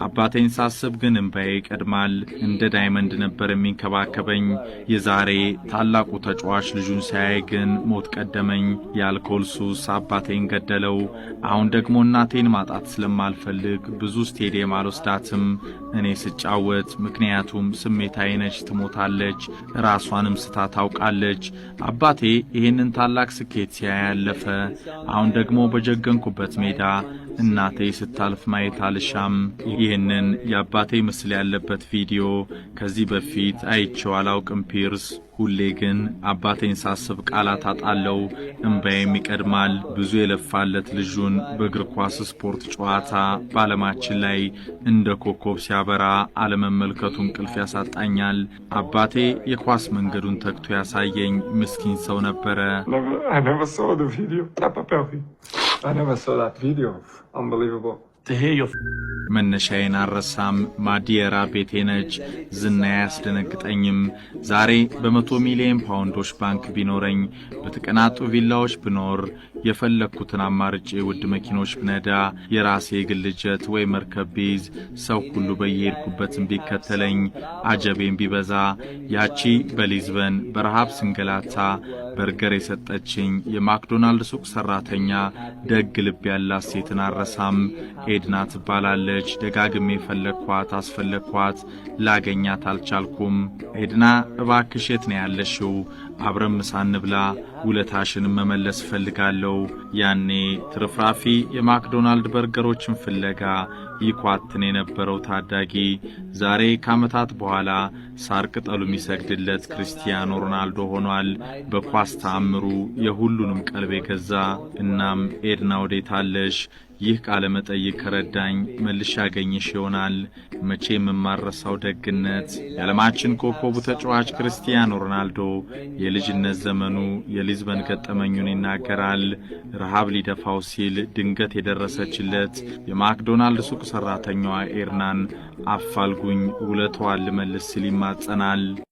አባቴን ሳስብ ግን እንባዬ ይቀድማል። እንደ diamond ነበር የሚንከባከበኝ። የዛሬ ታላቁ ተጫዋች ልጁን ሳያይ ግን ሞት ቀደመኝ። የአልኮል ሱስ አባቴን ገደለው። አሁን ደግሞ እናቴን ማጣት ስለማልፈልግ ብዙ ስቴዲየም አልወስዳትም እኔ ስጫወት፣ ምክንያቱም ስሜታዊ ነች፣ ትሞታለች፣ ራሷንም ስታ ታውቃለች። አባቴ ይህንን ታላቅ ስኬት ሲያይ ያለፈ። አሁን ደግሞ በጀገንኩበት ሜዳ እናቴ ስታልፍ ማየት አልሻም። ይህንን የአባቴ ምስል ያለበት ቪዲዮ ከዚህ በፊት አይቼው አላውቅም ፒርስ። ሁሌ ግን አባቴን ሳስብ ቃላት አጣለው፣ እምባዬም ይቀድማል። ብዙ የለፋለት ልጁን በእግር ኳስ ስፖርት ጨዋታ በዓለማችን ላይ እንደ ኮከብ ሲያበራ አለመመልከቱ እንቅልፍ ያሳጣኛል። አባቴ የኳስ መንገዱን ተግቶ ያሳየኝ ምስኪን ሰው ነበረ። Never, I never saw the video. T'as pas perdu. I never saw that video. Unbelievable. To hear your መነሻዬን አልረሳም። ማዲየራ ቤቴ ነች። ዝና አያስደነግጠኝም። ዛሬ በ100 ሚሊዮን ፓውንዶች ባንክ ቢኖረኝ፣ በተቀናጡ ቪላዎች ብኖር፣ የፈለግኩትን አማርጬ ውድ መኪኖች ብነዳ፣ የራሴ የግል ጀት ወይ መርከብ ብይዝ፣ ሰው ሁሉ በየሄድኩበትም ቢከተለኝ፣ አጀቤም ቢበዛ፣ ያቺ በሊዝበን በረሃብ ስንገላታ በርገር የሰጠችኝ የማክዶናልድ ሱቅ ሰራተኛ ደግ ልብ ያላት ሴትን አልረሳም። ኤድና ትባላለች። ደጋግሜ ፈለግኳት፣ አስፈለግኳት፣ ላገኛት አልቻልኩም። ኤድና፣ እባክሽ የት ነው ያለሽው? አብረን ምሳ እንብላ፣ ውለታሽንም መመለስ እፈልጋለሁ። ያኔ ትርፍራፊ የማክዶናልድ በርገሮችን ፍለጋ ይኳትን የነበረው ታዳጊ ዛሬ ከዓመታት በኋላ ሳር ቅጠሉ የሚሰግድለት ክርስቲያኖ ሮናልዶ ሆኗል። በኳስ ተአምሩ የሁሉንም ቀልብ የገዛ። እናም ኤድና፣ ወዴታለሽ? ይህ ቃለ መጠይቅ ከረዳኝ መልሼ አገኝሽ ይሆናል። መቼም የማልረሳው ደግነት። የዓለማችን ኮከቡ ተጫዋች ክርስቲያኖ ሮናልዶ የልጅነት ዘመኑ የሊዝበን ገጠመኙን ይናገራል። ረሃብ ሊደፋው ሲል ድንገት የደረሰችለት የማክዶናልድ ሱቅ ሰራተኛዋ ኤድናን አፋልጉኝ፣ ውለታዋን ልመልስ ሲል ይማጸናል።